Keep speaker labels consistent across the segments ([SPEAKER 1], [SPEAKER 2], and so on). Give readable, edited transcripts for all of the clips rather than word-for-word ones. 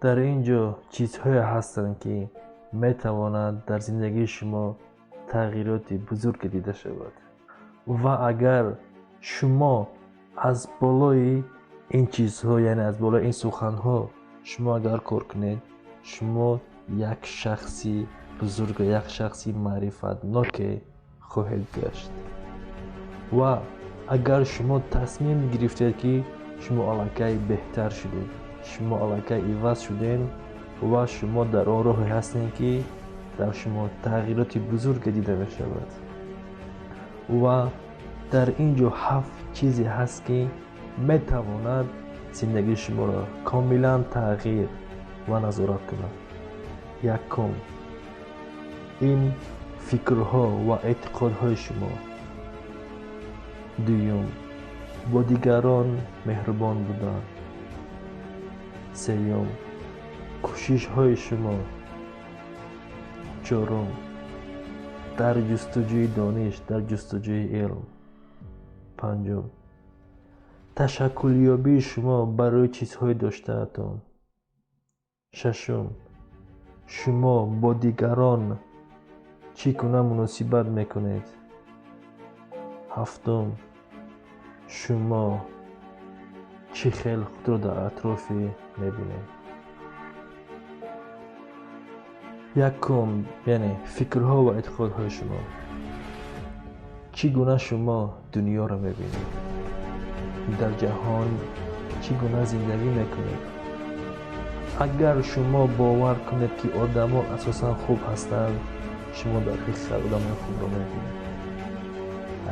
[SPEAKER 1] Дар ин ҷо чизҳое ҳастанд, ки метавонад дар зиндагии шумо тағйироти бузурге дида шавад. Ва агар шумо аз болои ин чизҳо, яъне аз болои ин суханҳо шумо агар кор кунед, шумо як шахси бузург, як шахси маърифатноке хоҳед гашт. Ва агар шумо тасмим гирифтед, ки шумо аллакай беҳтар шудед, шумо аллакай иваз шудед ва шумо дар он роҳе ҳастед, ки дар шумо тағйироти бузурге дида мешавад. Ва дар ин ҷо 7 чизе ҳаст, ки метавонад зиндагии шуморо комилан тағйир ва назорат кунад. Якум, ин фикрҳо ва эътиқодҳои шумо. Дуюм, бо дигарон меҳрубон будан. Сеюм, кӯшишҳои шумо. Чорум, дар ҷустуҷӯи дониш, дар ҷустуҷӯи илм. Панҷум, ташаккулёбии шумо барои чизҳои доштаатон. Шашум, шумо бо дигарон чӣ гуна муносибат мекунед. Ҳафтум, шумо чӣ хел худро дар атрофи мебинед. Якум, яъне фикрҳо ва эътиқодҳои шумо. Чӣ гуна шумо дунёро мебинед? Дар ҷаҳон чӣ гуна зиндагӣ мекунед? Агар шумо бовар кунед, ки одамо асосан хуб ҳастанд, шумо дар ҳақиқат одамои хубро мебинед.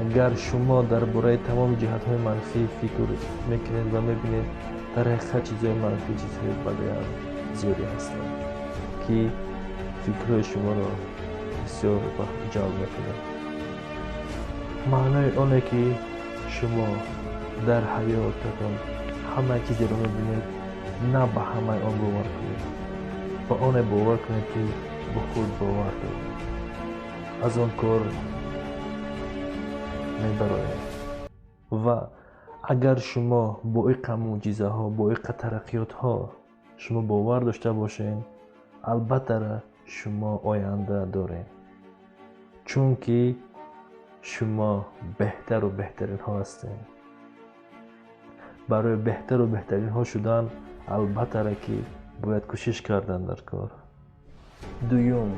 [SPEAKER 1] Агар шумо дар бораи тамоми ҷиҳатҳои манфӣ фикр мекунед ва мебинед, дар ҳақиқат чизҳои манфӣ, чизҳои бадиам зиёде ҳастанд, ки фикрҳои шуморо бисёр ҷалб мекунад. Маънои оне, ки шумо дар ҳаётатон ҳамаи чизеро мебинед, на ба ҳамаи он бовар кунед, ба оне бовар кунед, ки ба худ бовар доред, аз он кор мебароед. Ва агар шумо бо иқа мӯъҷизаҳо, бо иқа тараққиётҳо шумо бовар дошта бошед, албатта шумо оянда доред, чунки шумо беҳтару беҳтаринҳо ҳастед. Барои беҳтару беҳтаринҳо шудан албатта ки бояд кӯшиш кардан дар кор. Дуюм,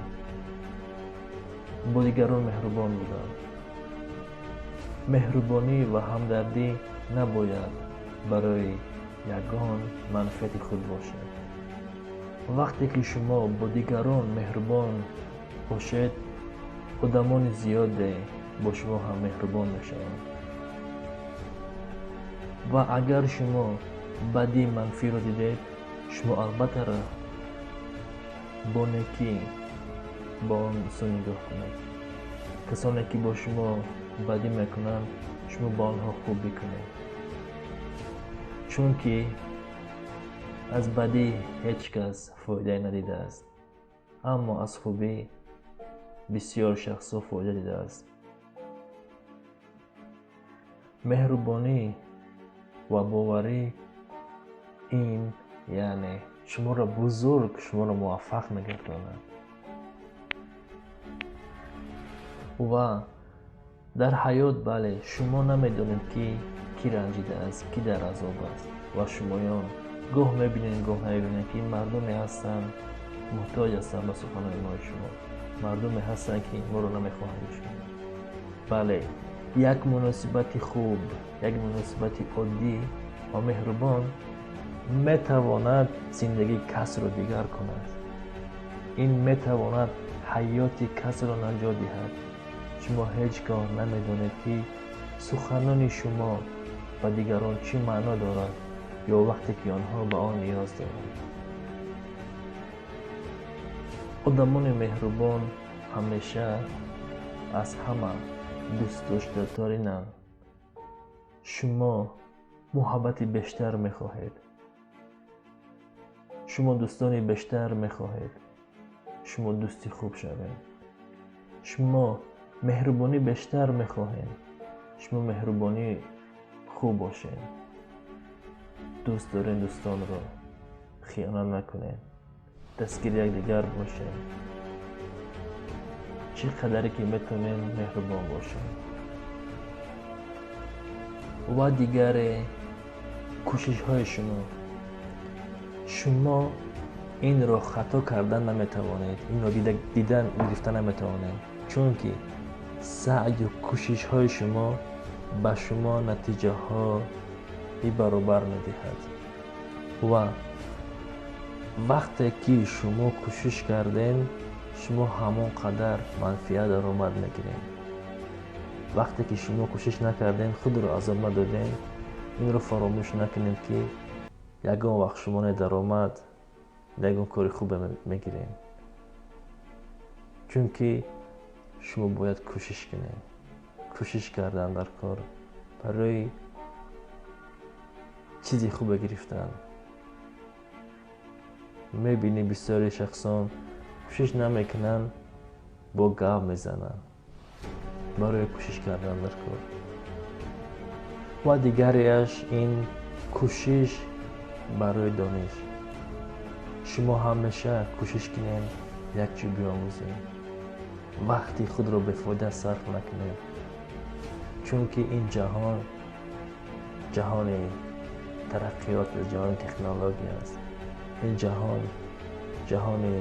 [SPEAKER 1] бо дигарон меҳрубон будан. Меҳрубонӣ ва ҳамдардӣ набояд барои ягон манфиати худ бошад. Вақте ки шумо бо дигарон меҳрубон бошед, одамони зиёде бо шумо ҳам меҳрубон мешаванд. Ва агар шумо бадии манфиро дидед, шумо албатта бо некӣ ба он сӯ нигоҳ кунед. Касоне ки бо шумо бадӣ мекунанд, шумо ба онҳо хубӣ кунед, чунки аз бадӣ ҳеҷ кас фоидае надидааст, аммо аз хубӣ бисёр шахсҳо фоида дидааст. Меҳрубонӣ ва боварӣ ин яъне шуморо бузург, шуморо муваффақ мегардонад. Ва дар ҳаёт, бале, шумо намедонед, ки кӣ ранҷидааст, кӣ дар азоб аст, ва шумоён гоҳ мебинед, гоҳ намебинед, ки мардуме ҳастанд муҳтоҷ ҳастанд ба суханони мои шумо, мардуме ҳастанд, ки моро намехоҳанд гӯш кунанд. Бале, як муносибати хуб, як муносибати оддӣ ва меҳрубон метавонад зиндагии касро дигар кунад. Ин метавонад ҳаёти касро наҷот диҳад. Шумо ҳеҷ гоҳ намедонед, ки суханони шумо ба дигарон чӣ маъно дорад ё вақте ки онҳо ба он ниёз доранд. Одамони меҳрубон ҳамеша аз ҳама дӯстдоштатаринанд. Шумо муҳаббати бештар мехоҳед, шумо дӯстони бештар мехоҳед, шумо дӯсти хуб шавед. Шумо меҳрубонӣ бештар мехоҳед, шумо меҳрубонӣ хуб бошед. Дӯст доред дӯстонро, Хиёнат накунед, дастгири якдигар бошед, чӣ қадаре ки метавонед меҳрубон бошед. Ва дигаре кӯшишҳои шумо. Шумо инро хато кардан наметавонед, инро дидан гирифта наметавонед, чунки саъю кӯшишҳои шумо ба шумо натиҷаҳои баробар медиҳад. Ва вақте ки шумо кӯшиш кардем, шумо ҳамон қадар манфиат даромад мегиред. Вақте ки шумо кӯшиш накардем, худро азоб надодем, инро фаромӯш накунед, ки ягон вақт шумо не даромад, ягон кори хубе мегирем. Чунки шумо бояд кӯшиш кунед. Кӯшиш кардан дар кор барои чизи хубе гирифтан. Мебинӣ, бисёри шахсон кӯшиш намекунанд, бо гап мезананд барои кӯшиш кардан дар кор. Ва дигареаш ин кӯшиш барои дониш. Шумо ҳамеша кӯшиш кунед як чиз биомӯзед. Вақти худро бефоида сарф накунед, чунки ин ҷаҳон ҷаҳони тараққиёт аст, ҷаҳони технология аст. Ин ҷаҳон ҷаҳони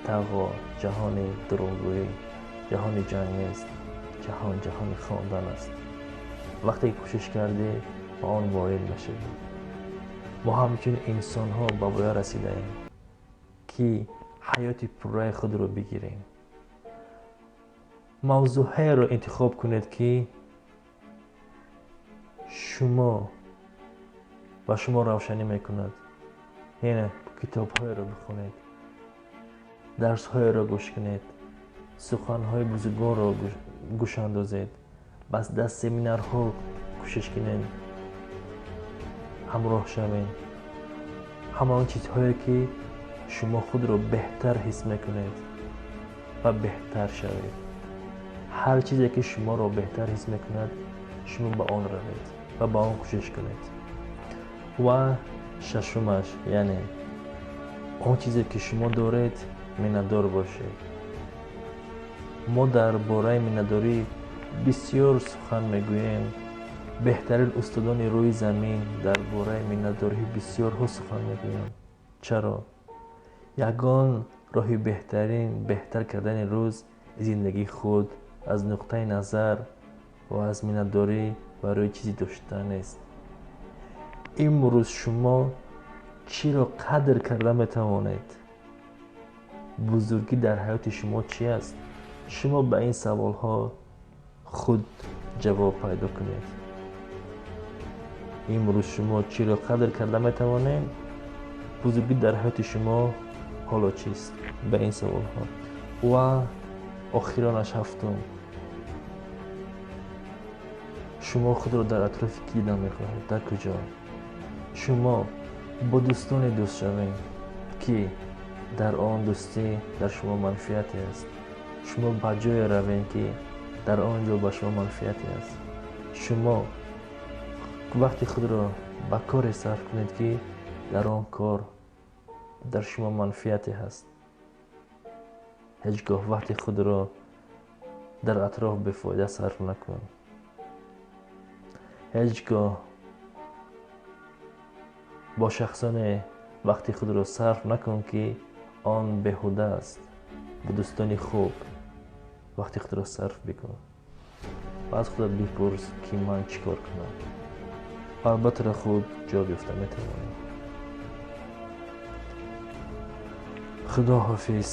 [SPEAKER 1] тағо, ҷаҳони дурӯғгӯӣ, ҷаҳони ҷанг нест. Ҷаҳон ҷаҳони хондан аст. Вақте ки кӯшиш кардӣ, ба он воил мешавӣ. Мо ҳамчун инсонҳо ба воя расидаем, ки ҳаёти пурраи худро бигирем. Мавзӯъҳоеро интихоб кунед, ки шумо ба шумо равшанӣ мекунад. Яъне китобҳоеро бихонед, дарсҳоеро гӯш кунед, суханҳои бузургонро гӯш андозед, бас дар семинарҳо кӯшиш кунед ҳамроҳ шавед. Ҳама он чизҳое ки шумо худро беҳтар ҳис мекунед ва беҳтар шавед. Ҳар чизе ки шуморо беҳтар ҳис мекунад, шумо ба он равед ва ба он кӯшиш кунед. Ва шашумаш, яъне он чизе ки шумо доред, миннатдор бошед. Мо дар бораи миннатдорӣ бисёр сухан мегӯем. Беҳтарин устодони рӯи замин дар бораи миннатдорӣ бисёрҳо сухан мегӯянд. Чаро? Ягон роҳи беҳтарин беҳтар кардани рӯз зиндагии худ аз нуқтаи назар ва аз миннатдорӣ барои чизи дошта нест. Имрӯз шумо чиро қадр карда метавонед? Бузургӣ дар ҳаёти шумо чӣ аст? Шумо ба ин саволҳо худ ҷавоб пайдо кунед. Имрӯз шумо чиро қадр карда метавонед? Бузургӣ дар ҳаёти шумо ҳоло чист? Ба ин саволҳо. Ва охиронаш ҳафтум. Шумо худро дар атрофи кӣ дидан мехоҳед? Дар куҷо? Шумо бо дӯстоне дӯст шавед, ки дар он дӯстӣ дар шумо манфиате аст. Шумо ба ҷое равед, ки дар он ҷо ба шумо манфиате аст. Шумо вақти худро ба коре сарф кунед, ки дар он кор дар шумо манфиате ҳаст. Ҳеҷ гоҳ вақти худро дар атроф бефоида сарф накун. Ҳеҷ гоҳ бо шахсоне вақти худро сарф накун, ки он беҳуда аст. Бо дӯстони хуб вақти худро сарф бикун ва аз худат бипурс, ки ман чӣ кор кунам. Албатта худ ҷавоб ёфта метавонӣ. Худо ҳофиз.